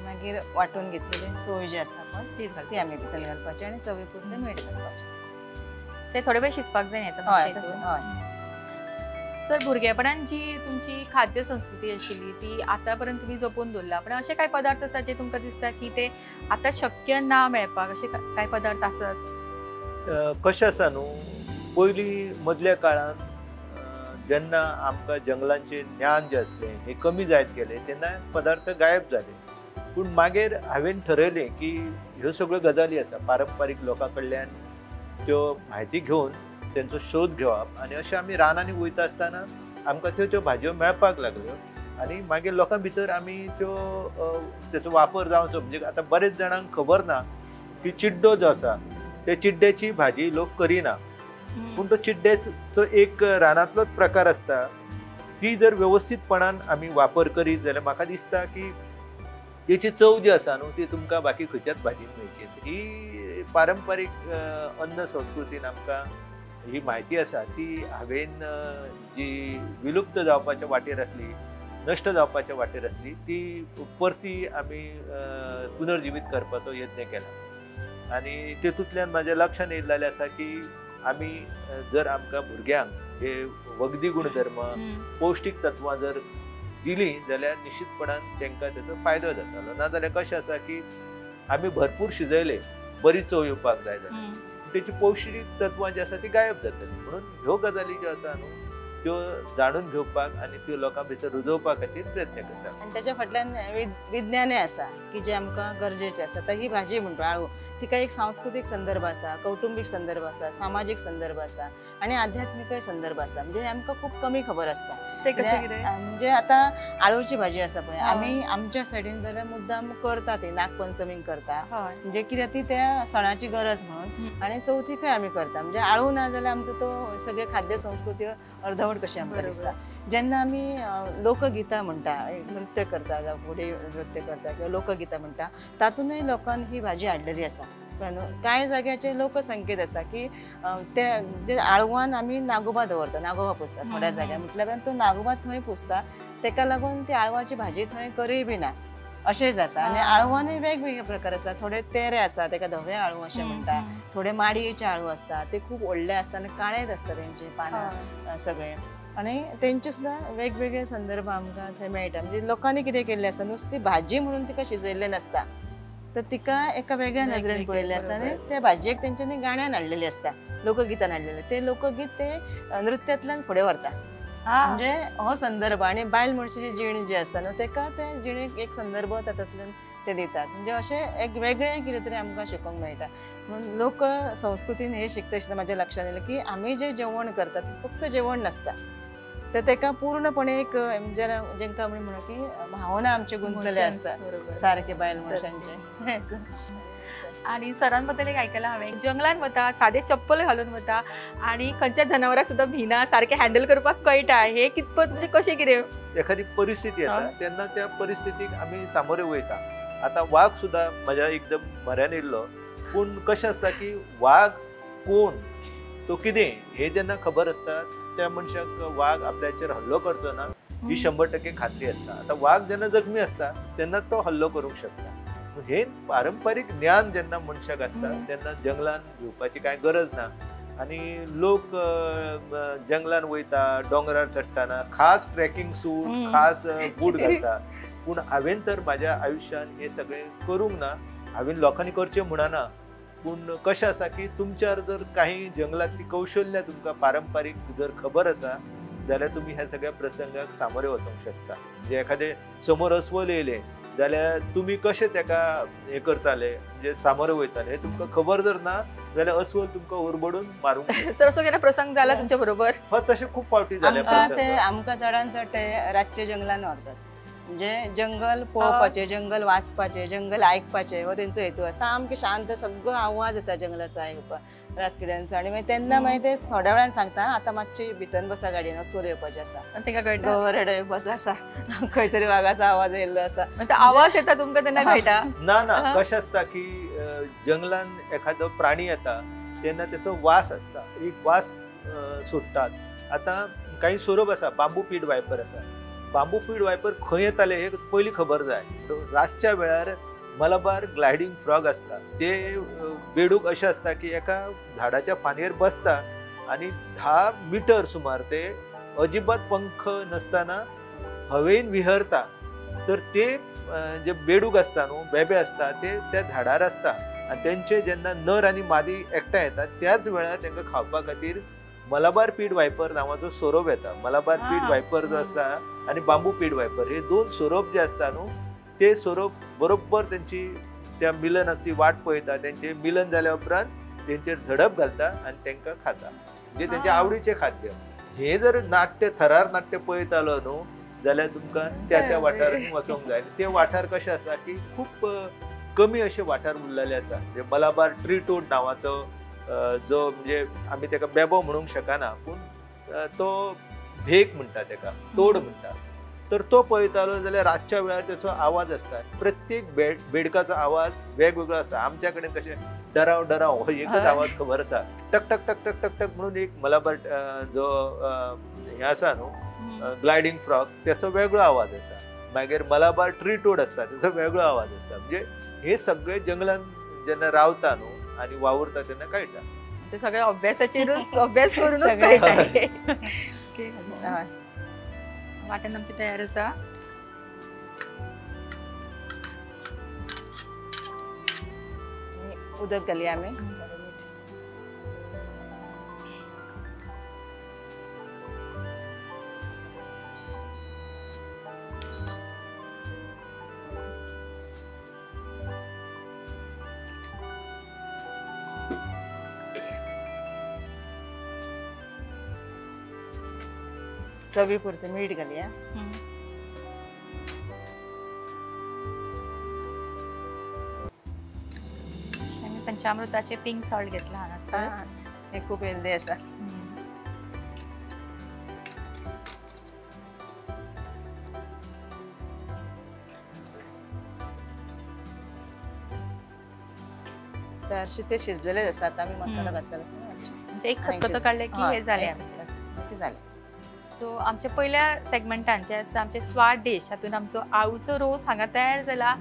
मागीर वांटून घेतलेली सोय जी आसा पळय ती आमी भितर घालपाची आनी चवी पुरतें मीठ घालपाचें. थोडे वेळ शिजपाक जाय न्ही? हय तशें. हय सर, भुरगेपणान जी तुमची खाद्य संस्कृती आशिल्ली ती आतां पर्यंत तुमी जपून दवरला, पण अशे कांय पदार्थ आसा जे तुमकां दिसता की ते आतां शक्य ना मेळपाक, अशे कांय पदार्थ आसात? कशें आसा न्हू, पयलीं मदल्या काळांत जेन्ना आमकां जंगलांचें ज्ञान जें आसलें हें कमी जायत गेलें तेन्ना पदार्थ गायब जाले. पूण मागीर हांवें ठरयलें की ह्यो सगळ्यो गजाली आसा पारंपारीक लोकां कडल्यान त्यो म्हायती घेवन तेंचो शोध घेवप आनी अशें आमी रानांनी वयता आसतना आमकां त्यो त्यो भाजयो मेळपाक लागल्यो आनी मागीर लोकां भितर आमी त्यो तेचो वापर जावचो. म्हणजे आतां बरेच जाणांक खबर ना की चिड्डो जो आसा ते चिड्ड्याची भाजी लोक करिना, पूण तो चिड्ड्याचो एक रानांतलोच प्रकार आसता. ती जर वेवस्थीतपणान आमी वापर करीत जाल्यार म्हाका दिसता की तेची चव जी आसा न्हू ती तुमकां बाकी खंयच्याच भाजयेन मेळची. ही पारंपारीक अन्न संस्कृतीन आमकां ही म्हायती आसा ती हांवें जी विलुप्त जावपाच्या वाटेर आसली, नश्ट जावपाच्या वाटेर आसली, ती परती आमी पुनर्जिवीत करपाचो यत्न केला. आनी तेतूंतल्यान म्हाज्या लक्षांत येयल्लें आसा की आमी जर आमकां भुरग्यांक हे वखदी गुणधर्म, पौश्टीक तत्वां जर दिली जाल्यार निश्चितपणान तांकां तेचो फायदो जातालो. नाजाल्यार कशें आसा की आमी भरपूर शिजयले, बरी चव येवपाक जाय जाल्यार तेची पौश्टीक तत्वां जी आसा ती गायब जातली. म्हणून ह्यो गजाली ज्यो आसा न्हू त्यो जाणून घेवपाक आनी त्यो लोकां भितर रुजोवपा खातीर प्रयत्न करता. आनी ताच्या फाटल्यान विज्ञानय आसा की जें आमकां गरजेचें आसा. आतां ही भाजी म्हणटा आळू, तिका एक सांस्कृतीक संदर्भ आसा, कौटुंबीक संदर्भ आसा, सामाजीक संदर्भ आसा आनी आध्यात्मिकय संदर्भ आसा. म्हणजे आमकां खूब कमी खबर आसता. म्हणजे आतां आळूची भाजी आसा पळय, आमी आमच्या सायडीन जाल्यार मुद्दाम करता ती, नागपंचमीक करता, म्हणजे कित्याक ती त्या सणाची गरज म्हणून, आनी चवथीकय आमी करता. म्हणजे आळू ना जाल्यार आमचो तो सगळे खाद्य संस्कृती अर्धवट कशें आमकां दिसता. जेन्ना आमी लोकगीतां म्हणटा, नृत्य करता जावं फुडें नृत्य करता किंवा लोकगीतां म्हणटा, तातूंतय लोकांनी ही भाजी हाडलेली आसा. कांय जाग्याचे लोकसंकेत आसा की ते जे आळवान आमी नागोबा दवरता, नागोबा पुजता थोड्या जाग्यार, म्हटल्यार तो नागोबा थंय पुजता, तेका लागून ती आळवाची भाजी थंय करय बी ना अशें जाता. आनी आळवानूय वेगवेगळे प्रकार आसा. थोडे तेरे आसा, तेका धवे आळू अशें म्हणटा, थोडे माडयेचे आळू आसता, ते खूब व्हडले आसता आनी काळेच आसता तेंची पानां सगळे, आनी तेंचे सुद्दां वेगवेगळे संदर्भ आमकां थंय मेळटा. म्हणजे लोकांनी कितें केल्लें आसा, नुस्ती भाजी म्हणून तिका शिजयल्लें नासता, तर तिका एका वेगळ्या नजरेन पळयल्लें आसता आनी त्या भाजयेक तेंच्यांनी गाण्यान हाडलेली आसता, लोकगीतान हाडलेलें, ते लोकगीत ते नृत्यांतल्यान फुडें व्हरता. म्हणजे हो संदर्भ आनी बायल मनशाची जीण जी आसता न्हू, तेका ते जिणेक एक संदर्भ तातूंतल्यान ते दितात. म्हणजे अशें एक वेगळें कितें तरी आमकां शिकोवंक मेळटा. म्हणून लोक संस्कृतीन हें शिकता शिकता म्हाज्या लक्षांत येयलें की आमी जें जेवण करतात तें फक्त जेवण नासता, तर तेका पूर्णपणे एक जेंका आमी म्हणू की भावना आमचे गुंतलेले आसता सारके बायल मनशांचे. आनी सरांबद्दल एक आयकलां हांवें, जंगलान वता, सादे चप्पल घालून वता आनी खंयच्या जनावराक सुद्दां भिना, सारकें हँडल करपाक कळटा. हे कितपत म्हणजे कशें कितें एखादी परिस्थिती येता तेन्ना त्या परिस्थितीक आमी सामोरे वयता. आतां वाग सुद्दां म्हज्या एकदम म्हऱ्यान येयल्लो, पूण कशें आसता की वाग कोण तो कितें हें जेन्ना खबर आसता त्या मनशाक वाग आपल्याचेर हल्लो करचो ना ही 100% खात्री आसता. आतां वाग जेन्ना जखमी आसता तेन्ना तो हल्लो करूंक शकता. हे पारंपारीक ज्ञान जेन्ना मनशाक आसता तेन्ना जंगलान घेवपाची कांय गरज ना. आनी लोक जंगलान वयता, दोंगरार चडटना खास ट्रेकिंग सूट, खास बूट घालता, पूण हांवें तर म्हाज्या आयुश्यान हें सगळें करूंक ना. हांवें लोकांनी करचें म्हणना, पूण कशें आसा की तुमच्यार जर काही जंगलांतली कौशल्य तुमकां पारंपारीक जर खबर आसा जाल्यार तुमी ह्या सगळ्या प्रसंगाक सामोरे वचोंक शकता. म्हणजे एखादें समोर अस्वल येयलें जाल्यार तुमी कशें तेका हें करताले, म्हणजे सामोरे वयताले, हें तुमकां खबर जर ना जाल्यार अस्वल तुमकां उरबडून मारूंक. सर असो केन्ना प्रसंग जाला तुमच्या बरोबर? हय, तशें खूब फावटी जाले. आमकां चडान चड ते रातचे जंगलान व्हरतात, म्हणजे जंगल पळोवपाचें, जंगल वाचपाचें, जंगल आयकपाचें हो तेंचो हेतू आसता. आमकां शांत सगळो आवाज येता जंगलाचो आयकुपाक रातकिड्यांचो, आनी मागीर तेन्ना मागीर ते थोड्या वेळान सांगता आतां मातशी भितर बसा गाडयेन, अस्वल येवपाचें आसा, गवरेडो येवपाचो आसा, खंय तरी वागाचो आवाज येयल्लो आसा. आवाज येता तुमकां तेन्ना कळटा? ना ना, कशें आसता की जंगलान एखादो प्राणी येता तेन्ना तेचो वास आसता, एक वास सोडटात. आतां काही सोरोप आसा, बांबू पीट वायपर आसा, बांबू पीट वायपर खंय येताले हे पयलीं खबर जाय. रातच्या वेळार मलबार ग्लायडींग फ्रॉग आसता, ते बेडूक अशें आसता की एका झाडाच्या फांदयेर बसता आनी 10 मिटर सुमार ते अजिबात पंख नासतना हवेन विहरता. तर ते जे बेडूक आसता न्हू, बेबे आसता, ते त्या झाडार आसता आनी तेंचे जेन्ना नर आनी मादी एकठांय येता त्याच वेळार तांकां खावपा खातीर मलबार पीट वायपर नांवाचो सोरोप येता. मलबार पीट वायपर जो आसा आनी बांबू पीट वायपर हे दोन सोरोप जे आसता न्हू, ते सोरोप बरोबर तेंची त्या मिलनाची वाट पळयता. तेंचे मिलन जाल्या उपरांत तेंचेर झडप घालता आनी तांकां खाता, म्हणजे तेंच्या आवडीचें खाद्य. हे जर नाट्य थरार नाट्य पळयतालो न्हू जाल्यार तुमकां त्या त्या वाठारांनी वचोंक जाय. ते वाठार कशे आसा की खूब कमी अशे वाठार उरलेले आसा. म्हणजे मलबार ट्री टोड नांवाचो जो, म्हणजे आमी तेका बेबो म्हणूंक शकना, पूण तो भेक म्हणटा तेका, तोड म्हणटा, तर तो पळयतालो जाल्यार रातच्या वेळार तेचो आवाज आसता. प्रत्येक बेडकाचो आवाज वेगवेगळो आसता. आमच्या कडेन कशें डराव डराव हो एकच आवाज खबर आसा, टक टक टक टक टक टक म्हणून एक मलबार जो हें आसा न्हू ग्लायडींग फ्रॉग, तेचो वेगळो आवाज आसा. मागीर मलबार ट्री टोड आसता, तेचो वेगळो आवाज आसता. म्हणजे हे सगळे जंगलान जेन्ना रावता न्हू आनी वावुरता तेन्ना कळटा. ते सगळे अभ्यासाचेरूच अभ्यास करूनच कळटा. वाटण आमचें तयार आसा. उदक घालया आमी. चवी पुरतें मीठ घालया. आमी पंचामृताचे पिंक सॉल्ट घेतला हांगासर. हे खूब हेल्दी आसा. तर ते शिजलेलेच आसा. आता आमी मसालो घातलेलो आसा म्हणजे एक खतखतो काडले की हे जालें आमचें. जालें. सो आमच्या पयल्या सेगमेंटान जे आसता आमचे स्वाद डीश हातून आमचो आळूचो रोस हांगा तयार जाला.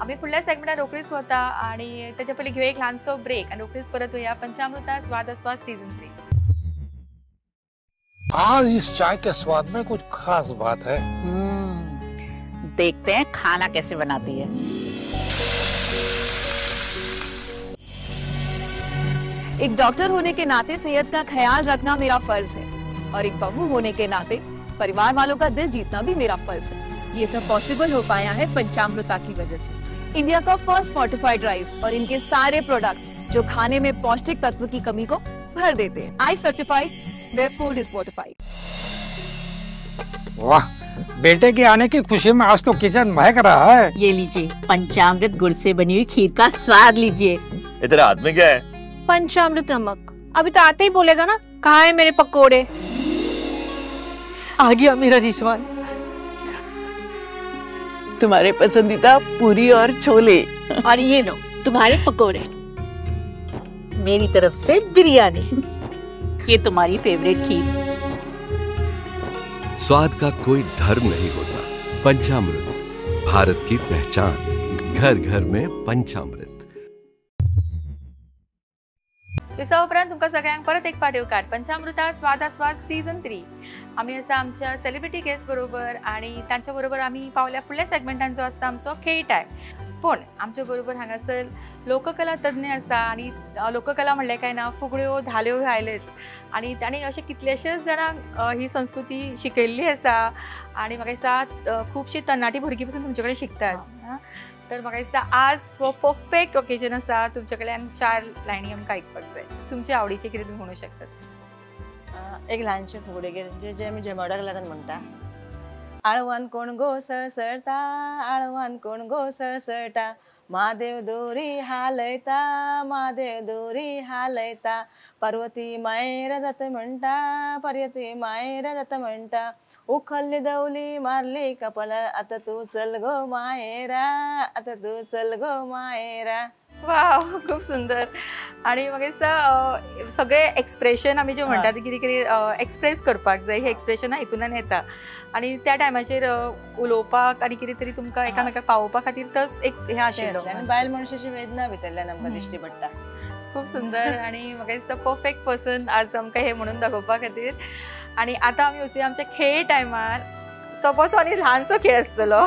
आमी फुडल्या सेगमेंटान रोखडीच वता आनी तेच्या पयलीं घेवया एक ल्हानसो ब्रेक आनी रोखडीच परत वया पंचामृता स्वाद आस्वाद सीजन 3. आज इस चाय के स्वाद में कुछ खास बात है. देखते हैं खाना कैसे बनाती है. एक डॉक्टर होने के नाते सेहत का ख्याल रखना मेरा फर्ज है और एक बहू होने के नाते परिवार वालों का दिल जीतना भी मेरा फर्ज है. ये सब पॉसिबल हो पाया है पंचामृता की वजह से. इंडिया का फर्स्ट फोर्टिफाइड राइस और इनके सारे प्रोडक्ट जो खाने में पौष्टिक तत्व की कमी को भर देते हैं. I certified where food is fortified. वाह, बेटे के आने की खुशी में आज तो किचन महक रहा है. ये लीजिए पंचामृत गुड़ से बनी हुई खीर का स्वाद लीजिए. इधर हाथ में क्या है? पंचामृत नमक. अभी तो आते ही बोलेगा ना, कहाँ है मेरे पकोड़े. आ गया मेरा रिजवान, तुम्हारे पसंदीदा पूरी और छोले. और ये लो तुम्हारे पकोड़े. मेरी तरफ से बिरयानी. ये तुम्हारी फेवरेट खीर. स्वाद का कोई धर्म नहीं होता. पंचामृत भारत की पहचान. घर घर में पंचामृत. दिसा उपरांत तुमकां सगळ्यांक परत एक फावट येवकार पंचामृता स्वाद आस्वाद सीजन 3. आमी आसा आमच्या सेलिब्रिटी गेस्ट बरोबर आनी तांच्या बरोबर आमी पावल्या फुडल्या सेगमेंटान जो आसता आमचो खेळ टायम. पूण आमच्या बरोबर हांगासर लोककला तज्ञ आसा आनी लोककला म्हणलें काय ना फुगड्यो धाल्यो ह्यो आयलेच आनी तांणी अशें कितलेशेच जाणांक ही संस्कृती शिकयल्ली आसा आनी म्हाका दिसता खुबशीं तरणाटी भुरगीं पसून तुमचे कडेन शिकतात. तर म्हाका दिसता आज हो परफेक्ट ओकेजन आसा तुमचे कडल्यान 4 लायनी आमकां आयकपाक जाय. तुमचे आवडीचे कितें तुमी म्हणू शकतात? एक ल्हानशें फुगडी म्हणजे जे आमी झेमाड्याक लागून म्हणटा. आळवान कोण गो सळसळटा, आळवान कोण गो सळसळटा, महादेव दोरी हालयता, महादेव दोरी हालयता, पार्वती मायरा जाता म्हणटा, पार्वती मायरा जाता म्हणटा, उखल्ली दवली मारली कपाळार, आतां तूं चल गो मायरा, आतां तूं चल गो मायरा. वाव, खूब सुंदर. आनी म्हाका दिसता सगळे एक्सप्रेशन आमी जे म्हणटा ते कितें कितें एक्सप्रेस करपाक जाय, ही एक्सप्रेशनां हितूंतल्यान येता आनी त्या टायमाचेर उलोवपाक आनी कितें तरी तुमकां एकामेकाक पावोवपा खातीर तोच एक हें आशिल्लो. आनी बायल मनशाची वेदना भितरल्यान आमकां दिश्टी पडटा. खूब सुंदर आनी म्हाका दिसता परफेक्ट पर्सन आज आमकां हें म्हणून दाखोवपा खातीर. आनी आतां आमी वचुया आमच्या खेळ टायमार. सोपोसो आनी ल्हानसो खेळ आसतलो.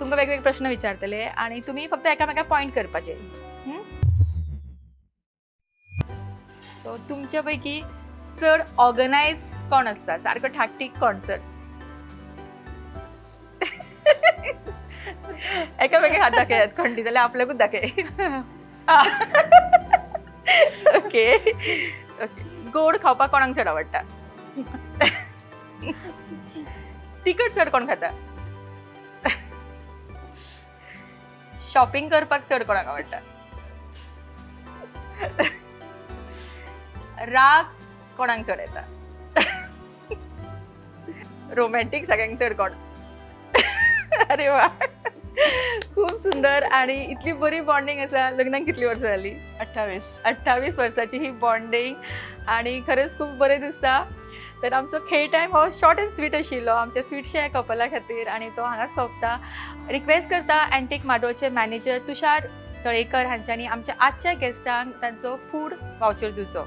तुमकां वेगवेगळे प्रश्न विचारतले आनी तुमी फक्त एकामेकाक पॉयंट करपाचे. सो तुमच्या पैकी चड ऑर्गनायज कोण आसता? सारको ठाकठीक कोण चड? एकामेकाक हात दाखयात कोण दी जाल्यार आपल्याकूच दाखय. Okay okay. गोड खावपाक कोणाक चड आवडटा? तिखट चड कोण खाता? शॉपिंग करपाक चड कोणाक आवडटा? राग कोणाक चड येता? रोमॅन्टीक सगळ्यांक चड कोण? अरे वा, खूब सुंदर. आणि इतली बरी बॉन्डिंग आसा. लग्नाक कितली वर्सां जाली? 28. 28 वर्साची ही बॉन्डिंग आणि खरेंच खूब बरें दिसता. तर आमचो खेळ टायम हो शॉर्ट अँड स्वीट आशिल्लो आमच्या स्वीटशा कपला खातीर आनी तो हांगा सोंपता. रिक्वेस्ट करता अँटीक म्हाड्डोळचे मॅनेजर तुषार तळेकर हांच्यांनी आमच्या आजच्या गेस्टांक तांचो फूड वावचर दिवचो.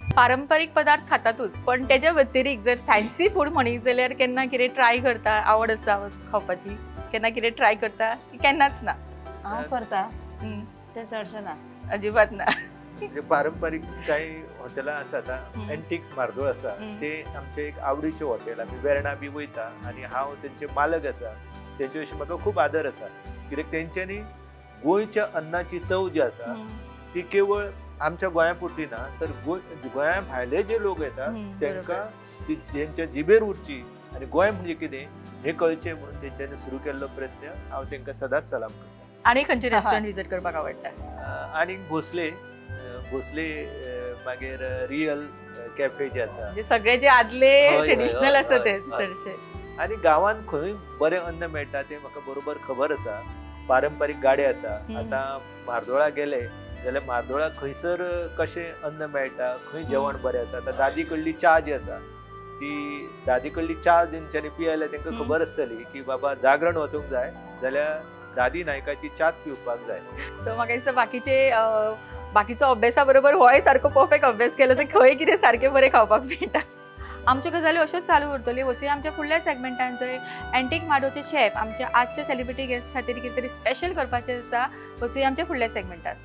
पारंपरीक पदार्थ खातातूच पण तेच्या व्यतिरिक्त जर फॅन्सी फूड म्हणीत जाल्यार केन्ना कितें ट्राय करता? आवड आसा खावपाची? केन्ना कितें ट्राय करता? केन्नाच ना. हांव करता ते चडशें ना, अजिबात ना. म्हणजे पारंपरीक काही हॉटेलां आसा आतां अँटीक म्हार्दोळ आसा ते आमचे एक आवडीचे हॉटेल. आमी वेर्णा बी वयता आनी हांव तेंचे मालक आसा, तेंचे विशीं म्हाका खूब आदर आसा कित्याक तेंच्यांनी गोंयच्या अन्नाची चव जी आसा ती केवळ आमच्या गोंया पुरती ना तर गोंया भायले जे लोक येतात तांकां ती जेंच्या जिबेर उरची आनी गोंय म्हणजे कितें हें कळचें म्हणून तेंच्यांनी सुरू केल्लो प्रयत्न हांव तांकां सदांच सलाम करता. आनी खंयचे रेस्टॉरंट विजीट करपाक आवडटा? आनी भोसले भोसले मागीर रियल कॅफे जे आसा, सगळे जे आदले ट्रेडिशनल आसा ते चडशे. आनी गांवांत खंय बरें अन्न मेळटा तें म्हाका बरोबर खबर आसा. पारंपारीक गाडे आसा. आतां म्हार्दोळा गेले जाल्यार म्हार्दोळा खंयसर कशें अन्न मेळटा, खंय जेवण बरें आसा. आतां दादी कडली च्या जी आसा ती दादी कडली च्या तेंच्यांनी पियेल्यार तांकां खबर आसतली की बाबा जागरण वचूंक जाय जाल्यार दादी नायकाची च्याच पिवपाक जाय. सो म्हाका दिसता बाकीचे बाकीचो अभ्यासा बरोबर होय सारको परफेक्ट अभ्यास केलो खंय कितें सारकें बरें खावपाक मेळटा. आमच्यो गजाली अश्योच चालू उरतल्यो. वचूया आमच्या फुडल्या सेगमेंटान जंय एंटीक म्हाड्डोळचे शेफ आमच्या आजचे सेलिब्रिटी गेस्ट खातीर कितें तरी स्पेशल करपाचें आसा. वचूया आमच्या फुडल्या सेगमेंटान.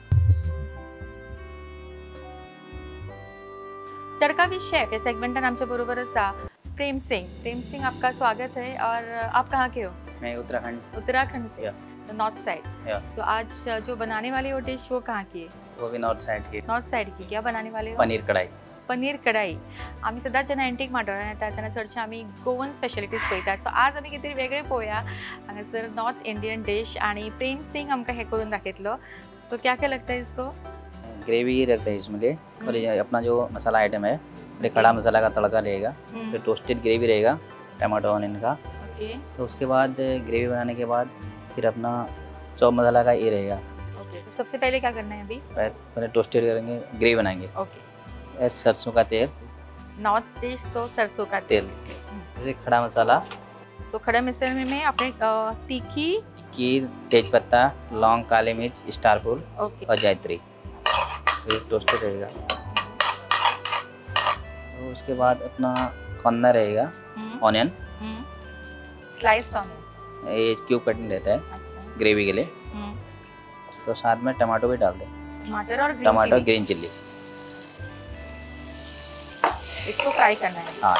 तड़का विद शेफ या सेगमेंटान आमच्या बरोबर आसा प्रेम सिंह. प्रेम सिंह आपका स्वागत है. और आप कहाँ के हो? मैं उत्तराखंड. उत्तराखंड से, नॉर्थ साइड. सो आज जो बनाने वाले हो डिश वो कहाँ की है? वो भी नॉर्थ साइड की. नॉर्थ साइड की. क्या बनाने वाले हो? पनीर कढ़ाई. पनीर कढ़ाई. आमी सदांच जेन्ना एंटीक म्हाड्डोळान येता तेन्ना चडशे आमी गोवन स्पेशलिटीज पळयतात. सो आज आमी कितें तरी वेगळें पळोवया. हांगासर नॉर्थ इंडियन डिश आनी प्रेम सिंह आमकां हें करून दाखयतलो. सो क्या क्या लगता है इसको? ग्रेवी रखते हैं इसमें लिए. और ये अपना जो मसाला आइटम है, खड़ा मसाला का तड़का रहेगा, फिर टोस्टेड ग्रेवी रहेगा टमाटो ऑनियन का. तो उसके बाद ग्रेवी बनाने के बाद फिर अपना चॉप मसाला का ये रहेगा. ओके. तो सबसे पहले क्या करना है अभी? पहले टोस्टेड करेंगे, ग्रेवी बनाएंगे. ओके. सरसों का तेल, नॉर्थ डिश, सो सरसों का तेल, जैसे खड़ा मसाला. सो खड़ा मसाले में अपने तीखी की तेज पत्ता, लौंग, काली मिर्च, स्टार फूल और जायत्री, टोस्टेड रहेगा. तो उसके बाद अपना कांदा रहेगा, ऑनियन स्लाइस, ऑनियन ये क्यूब कटिंग रहता है. अच्छा. ग्रेवी के लिए. तो साथ में टमाटो भी डाल दें, टमाटर और टमाटर ग्रीन चिल्ली. इसको फ्राई करना है. हाँ,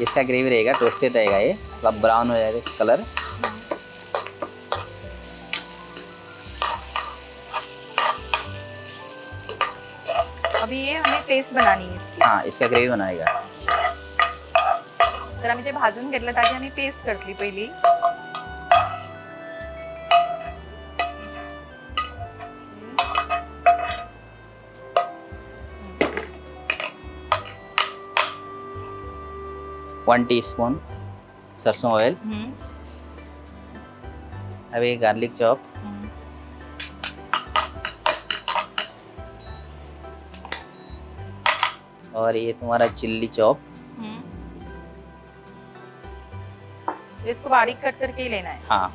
इसका ग्रेवी रहेगा, टोस्टेड रहेगा, ये मतलब ब्राउन हो जाएगा कलर. अभी ये हमें पेस्ट बनानी है इसकी. हाँ, इसका ग्रेवी बनाएगा. तर आम्ही जे भाजून घेतलं त्याची आम्ही पेस्ट करतली पहिली. वन टीस्पून सरसों ऑयल. अभी गार्लिक चॉप. और ये तुम्हारा चिल्ली चॉप. इसको बारीक कट करके ही लेना है. हाँ,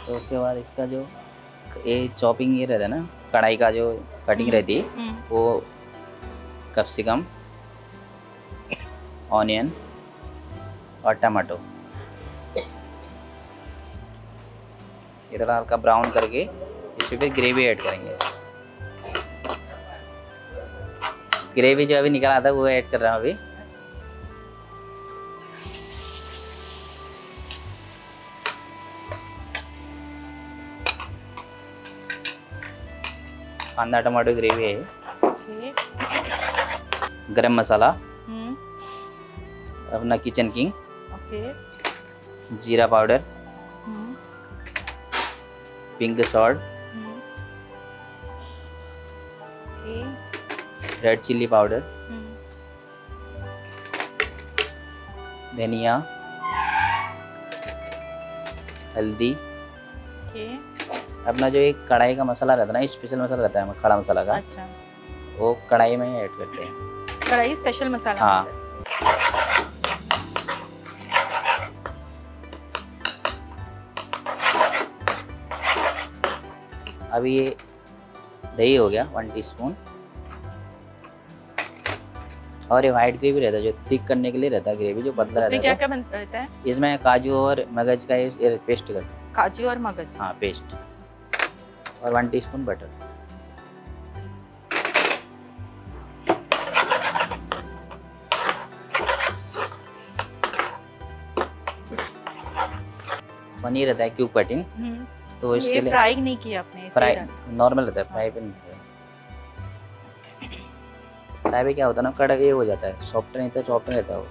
तो उसके बाद इसका जो ये चॉपिंग ये रहता है ना, कढ़ाई का जो कटिंग रहती है, वो कैप्सिकम, ऑनियन और टमाटो ये थोड़ा हल्का ब्राउन करके इसमें फिर ग्रेवी ऐड करेंगे. ग्रेवी जो अभी निकला था वो ऐड कर रहा हूँ अभी. कांदा टमाटो ग्रेवी है. गरम मसाला, अपना किचन किंग, जीरा powder, pink salt, red chilli powder, धनिया, हल्दी. अपना जो एक कढ़ाई का मसाला रहता है ना, स्पेशल मसाला रहता है खड़ा मसाला का. अच्छा. वो कढ़ाई में ही ऐड करते हैं. कढ़ाई स्पेशल मसाला. हाँ. अभी ये दही हो गया 1 टीस्पून. और ये वाइट ग्रेवी रहता है जो थिक करने के लिए रहता है, ग्रेवी जो पतला रहता है. क्या क्या बनता रहता है इसमें? काजू और मगज का ये पेस्ट करते हैं. काजू और मगज, हाँ पेस्ट. और 1 टीस्पून बटर. पनीर रहता है क्यूब कटिंग, तो इसके लिए फ्राई नहीं किया आपने? फ्राई नॉर्मल रहता है, फ्राई भी नहीं होता। फ्राई भी क्या होता है ना, कड़क ये हो जाता है, सॉफ्ट नहीं तो सॉफ्ट नहीं रहता वो।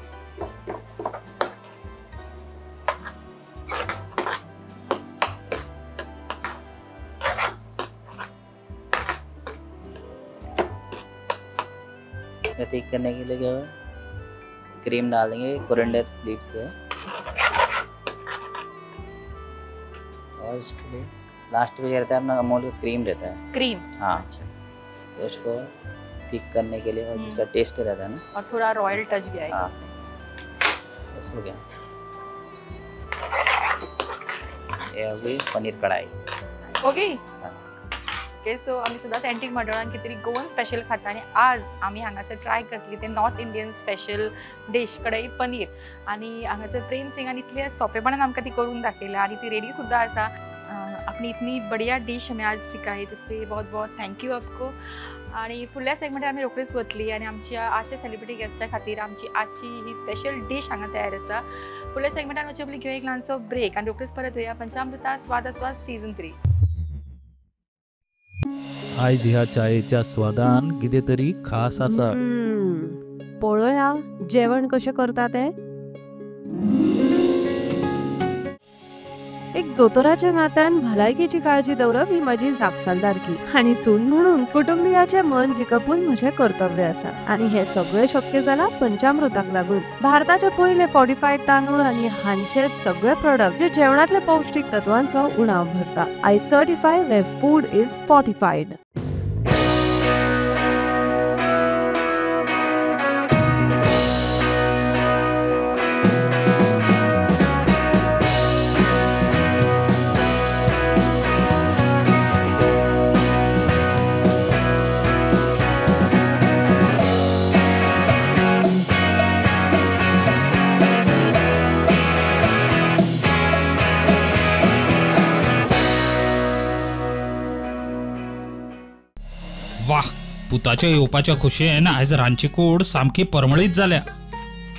ठीक करने के लिए क्या है, क्रीम डाल देंगे कोरिएंडर लीफ से, और इसके लिए लास्ट में क्या रहता है अपना अमूल का क्रीम रहता है। क्रीम, हाँ। अच्छा, तो इसको थिक करने के लिए और उसका टेस्ट रहता है ना, और थोड़ा रॉयल टच भी आएगा इसमें। बस हो गया, ये हो गई पनीर कढ़ाई। ओके ओके, सो आमी सदांच एंटीक म्हाड्डोळान कितें तरी गोवन स्पेशल खाता आनी आज आमी हांगासर ट्राय करतली ते north Indian special dish kadai paneer. आनी हांगासर प्रेम सिंगान इतले सोंपेपणान आमकां ती करून दाखयला आनी ती रेडी सुद्दां आसा। आपली इतनी बढ़िया डिश हमें आज सिखाई, इसलिए बहुत बहुत thank you आपको। आनी फुडल्या सेगमेंटार आमी रोखडीच वतली आनी आमच्या आजच्या सेलिब्रिटी गेस्टा खातीर आमची आजची ही स्पेशल डिश हांगा तयार आसा। फुडल्या सेगमेंटान वचचे पयलीं घेवया एक ल्हानसो ब्रेक आनी रोखडीच परत येवया पंचामृता स्वाद आस्वाद सीजन 3। आयज ह्या चायेच्या स्वादान कितें तरी खास आसा। पळोवया जेवण कशें करता तें। एक दोतोराच्या नात्यान भलायकेची काळजी दवरप ही म्हजी जापसालदारकी आनी सून म्हणून कुटुंबियाचें मन जिखपूय म्हजें कर्तव्य आसा आनी हें सगळें शक्य जालां पंचामृताक लागून। भारताचे पयले फॉर्टिफायड तांदूळ आनी हांचे सगळे प्रोडक्ट जे जेवणांतले पौष्टीक तत्वांचो उणाव भरता। I certify where food is fortified. पुताच्या येवपाच्या खुशयेन आयज रांदची कूड सामकी परमळीत जाल्या।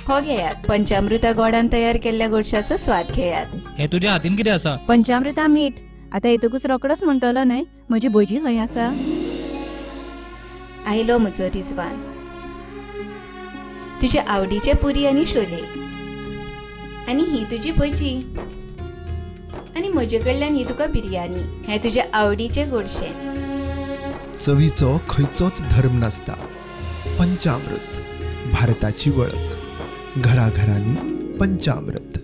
हो घेयात पंचामृता गोडान तयार केल्ल्या गोडशाचो स्वाद घेयात। हे तुझ्या हातीन कितें आसा? पंचामृता मीठ। आतां येतकूच रोकडोच म्हणटलो न्हय म्हजी भजी खंय आसा? आयलो म्हजो रिजवान, तुजे आवडीचे पुरी आनी शोले, आनी ही तुजी भजी, आनी म्हजे कडल्यान ही तुका बिरयानी। हें तुजे आवडीचे गोडशें। चवीचो खंयचोच धर्म नासता। पंचामृत भारताची वळख, घराघरांनी पंचामृत।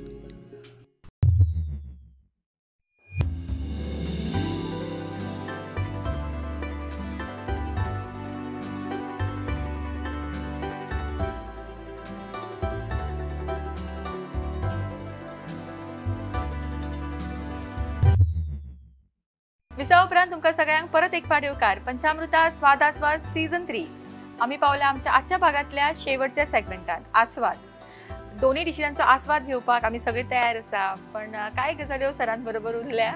विसा उपरांत तुमकां सगळ्यांक परत एक फावट येवकार पंचामृता स्वाद आस्वाद सीजन 3। आमी पावल्या आमच्या आजच्या भागांतल्या शेवटच्या सेगमेंटान आस्वाद। दोन्ही डिशिसांचो आस्वाद घेवपाक आमी सगळे तयार आसा, पण कांय गजाल्यो सरां बरोबर उरल्या।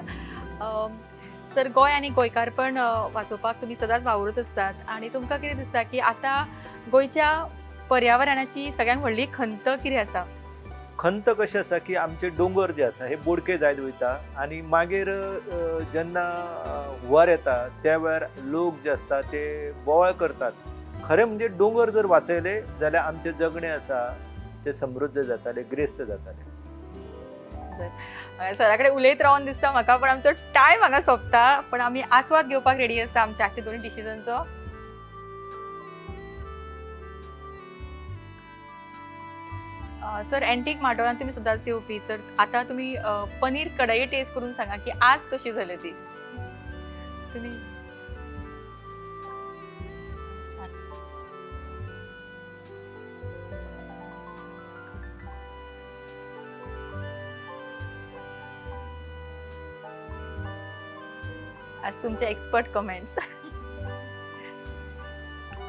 सर, गोंय आनी गोंयकारपण वाचोवपाक तुमी सदांच वावुरत आसतात आनी तुमकां कितें दिसता की आतां गोंयच्या पर्यावरणाची सगळ्यांत व्हडली खंत कितें आसा? खंत कशें आसा की आमचे दोंगर जे आसा हे बोडके जायत वयता आनी मागीर जेन्ना हुंवार येता त्या वेळार लोक जे आसता ते बोवाळ करतात। खरें म्हणजे दोंगर जर वाचयले जाल्यार आमचें जगणें आसा तें समृद्ध जातालें, ग्रेस्त जातालें। सरा कडेन उलयत रावन दिसता म्हाका, पण आमचो टायम हांगा सोंपता, पण आमी आस्वाद घेवपाक रेडी आसा आमच्या आजच्या दोन डिशिजांचो। सर, एंटीक म्हाड्डोळान तुमी सदांच येवपी, सर आतां तुमी पनीर कढई टेस्ट करून सांगा की आज कशी जाली ती। तुमी आज तुमचे एक्सपर्ट कमेंट्स।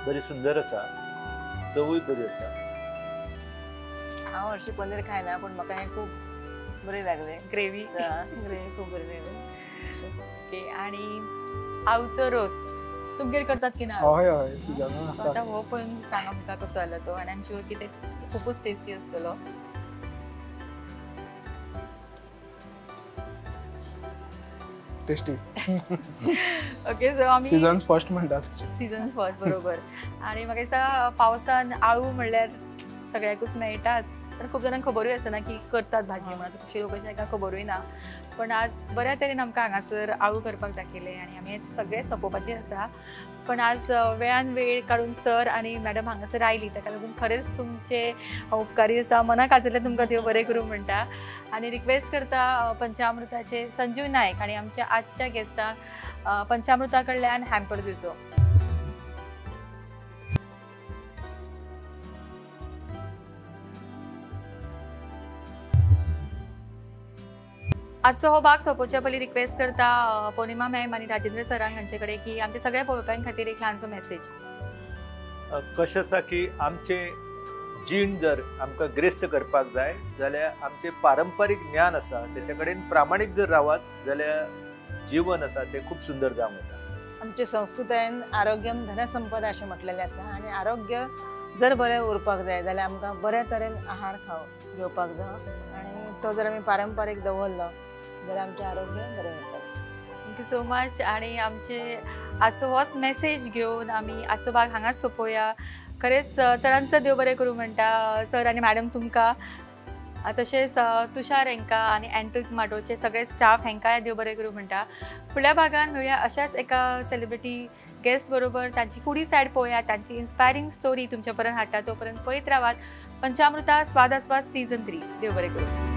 बरी सुंदर आसा, चवूय बरी आसा। हांव हरशीं पनीर खायना, पूण म्हाका हें खूब बरें लागलें। ग्रेवी ग्रेवी खूब बरी लागली। ओके, आनी आवचो रोस तुमगेर करतात की ना? हय हय, सिजनान आसता। आतां हो पळोवन सांग आमकां कसो जालो तो, आनी आम शुअर की ते खुबूच टेस्टी आसतलो। टेस्टी. ओके, सो आमी सीजन्स फर्स्ट म्हणटात. सीजन फर्स्ट, बरोबर. आनी म्हाका दिसता पावसान आळू म्हणल्यार सगळ्याकूच मेळटात, पण खूब जाणांक खबरूय आसना की करतात भाजी म्हणून, खुबशे लोक अशें तांकां खबरूय ना. पण आज बऱ्या तरेन आमकां हांगासर आळू करपाक दाखयलें आनी आमी सगळें सोंपोवपाचें आसा. पण आज वेळान वेळ काडून सर आनी मॅडम हांगासर आयली, ताका लागून खरेंच तुमचे उपकारी आसा. मनाक काजल्लें तुमकां देव बरें करूं म्हणटा. आनी रिक्वेस्ट करता पंचामृताचे संजीव नायक आनी आमच्या आजच्या गेस्टांक पंचामृता कडल्यान हॅम्पर दिवचो. आजचो हो भाग सोंपोवच्या पयलीं रिक्वेस्ट करता पौर्णिमा मॅम आनी राजेंद्र सरांक हांचे कडेन की आमच्या सगळ्या पळोवप्यां खातीर एक ल्हानसो मॅसेज. कशें आसा की आमचें जीण जर आमकां ग्रेस्त करपाक जाय जाल्यार आमचें पारंपारीक ज्ञान आसा तेच्या कडेन प्रामाणीक जर रावत जाल्यार जीवन आसा तें खूब सुंदर जावंक येता. आमचे संस्कृतायेन आरोग्यम धनसंपदा अशें म्हटलेलें आसा आनी आरोग्य जर बरें उरपाक जाय जाल्यार आमकां बऱ्या तरेन आहार खाव घेवपाक जाय आनी तो जर आमी पारंपारीक दवरलो जाल्यार आमचें आरोग्य बरें उरतलें. Thank you so much. आनी आमचे आजचो होच मॅसेज घेवन आमी आजचो भाग हांगाच सोंपोवया. खरेंच चडांत चड देव बरें करूं म्हणटा सर आनी मॅडम तुमकां, तशेंच तुषार हेंकां आनी अँटीक माटोचे सगळे स्टाफ हेंकांय देव बरें करूं म्हणटा. फुडल्या भागान मेळुया अशाच एका सेलिब्रिटी गेस्ट बरोबर, तांची फुडी सायड पळोवया, तांची इन्स्पायरींग स्टोरी तुमच्या पर्यंत हाडटा. तो पर्यंत पळयत रावात पंचामृता स्वाद आस्वाद सीजन 3. देव बरें करूं.